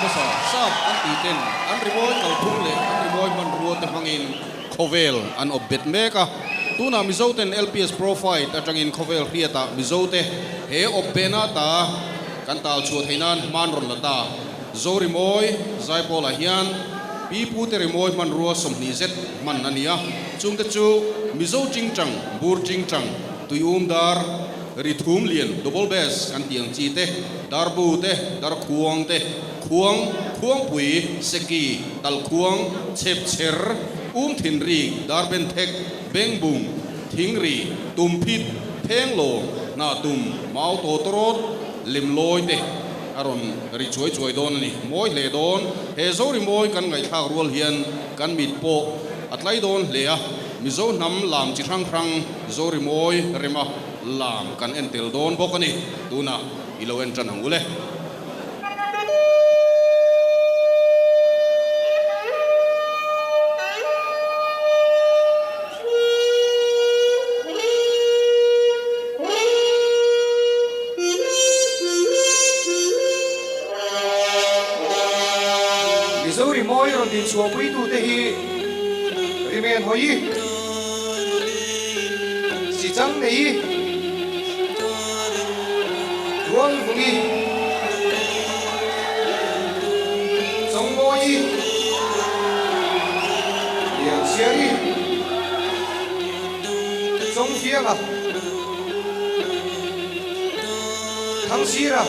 hmasa Sap an tih ten an rimawi kalphung leh an rimawi hmanrua te hmangin khawvel an awp bet mek a. Tunah Mizo ten LPS Pro Fight atangin khawvel hriatah Mizo te he awp behna ta kan tal chhuah theih nan hman rawn la ta. Zo rimawi Zaipawlah hian pi pute rimawi hmanrua 20 zet hman a ni a, chungte chu Mizo chingchang, bur chingchang, tuium dar, Ri thum lian, double bass, kan tih ang chi te, darbu te, darkhuang te, khuang, khuangpui, seki, talkhuang, chhepchher, um thinrik, darbenthek, bengbung, thingri, tumphit, phenglawng, hnahtum, mau tawtawrawt, lemlawi te a rawn ri chuai chuai dawn a ni. Mawi hle dawn. He Zorimawi kan ngaihthlak rual hian kan mit pawh a tlai dawn hle a. Mizo hnam lam chi hrang hrang Zorimawi rema lam kan en tel dawn bawk a ni. Tunah i lo en tan ang u le. Mizo rimawi rawn dinchhuahpuitute hi Rimen hawi, Sichang nei, Rualvungi, Chawngmawi, Lianchhiari, Chawngfianga, Thangsira,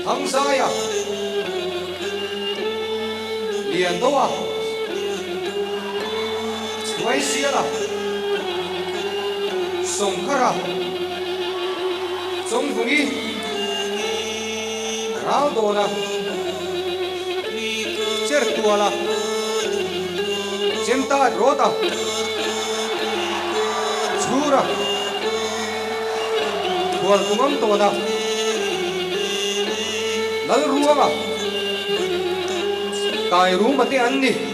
Thangzaia. Lian deuh a, chhuai sial a, sawmkhar a, chawngvungi, ral dawn a, cher tual a, chemta rawt a, chhur a, khual kungam tawn a, lal ruang a. Kai rum a te an ni.